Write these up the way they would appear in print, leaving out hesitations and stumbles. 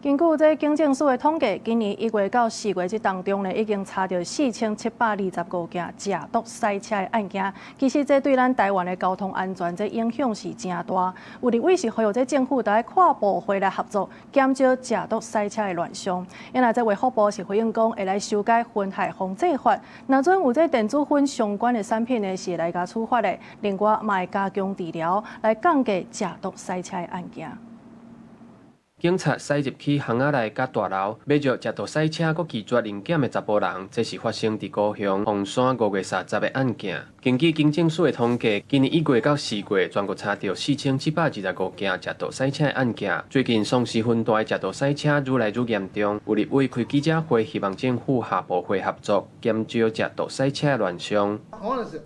根據這警政署的統計，今年1月到4月這當中呢，已經查著4725件食毒駛車的案件。其實這對咱台灣的交通安全這影響是誠大。有立委是呼籲這政府著跨部會來合作，減少食毒駛車的亂象。因為這衛福部是回應講，會來修改薰害防制法，若準有這電子薰相關的產品呢，是會來共處罰的。另外，嘛會加強治療，來降低食毒駛車的案件。警察駛入去巷仔內佮大樓，欲著食毒駛車閣拒絕臨檢的查埔人，這是發生佇高雄鳳山5月30的案件。根據警政署的統計，今年1月到4月，全國查著4725件食毒駛車的案件。最近喪屍薰大的食毒駛車愈來愈嚴重，有立委開記者會，希望政府跨部會合作，減少食毒駛車的亂象。同樣的是，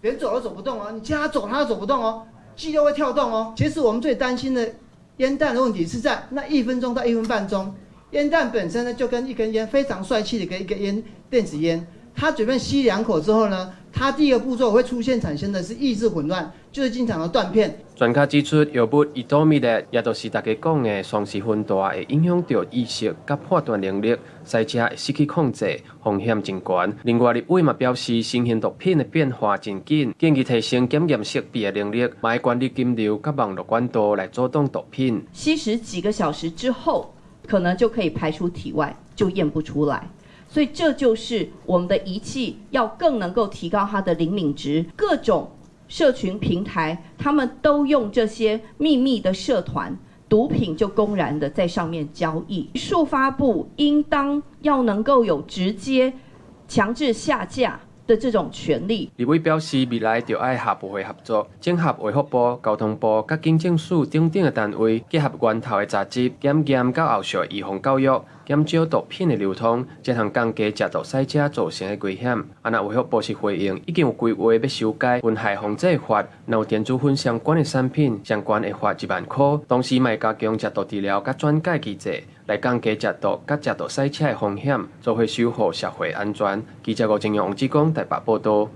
連走都走不動哦，你叫他走，他都走不動哦，肌肉會跳動哦。其實我們最擔心的煙彈的問題是在那1分鐘到1分半鐘，煙彈本身呢就跟一根煙非常帥氣的一個煙電子煙，它隨便吸兩口之後呢，它第一個步驟會出現產生的是意識混亂，就是經常的斷片。專家指出，藥物依多米勒，也就是大家講的喪屍薰大，會影響著意識佮判斷能力，駛車會失去控制，風險真懸。另外，立委嘛表示，新型毒品的變化真緊，建議提升檢驗設備的能力，嘛愛管理金流佮網路管道來阻擋毒品。吸食幾個小時之後，可能就可以排出體外，就驗不出來。所以這就是我們的儀器要更能夠提高它的靈敏值，各種社群平台，他們都用這些秘密的社團，毒品就公然的在上面交易。數發部應當要能夠有直接強制下架的這種權利。立委表示，未來著愛跨部會合作，整合衛福部、交通部佮警政署等等的單位，結合源頭的查緝、檢驗佮後續預防教育，減少毒品的流通，才通降低食毒駛車造成的危險。啊，若衛福部是回應，已經有規劃欲修改薰害防制法，若有電子薰相關的產品，相關會罰1萬箍。同時，嘛會加強食毒治療佮轉介機制，來降低食毒佮食毒駛車的風險，做伙守護社會安全。記者吳正陽、王志剛台北報導。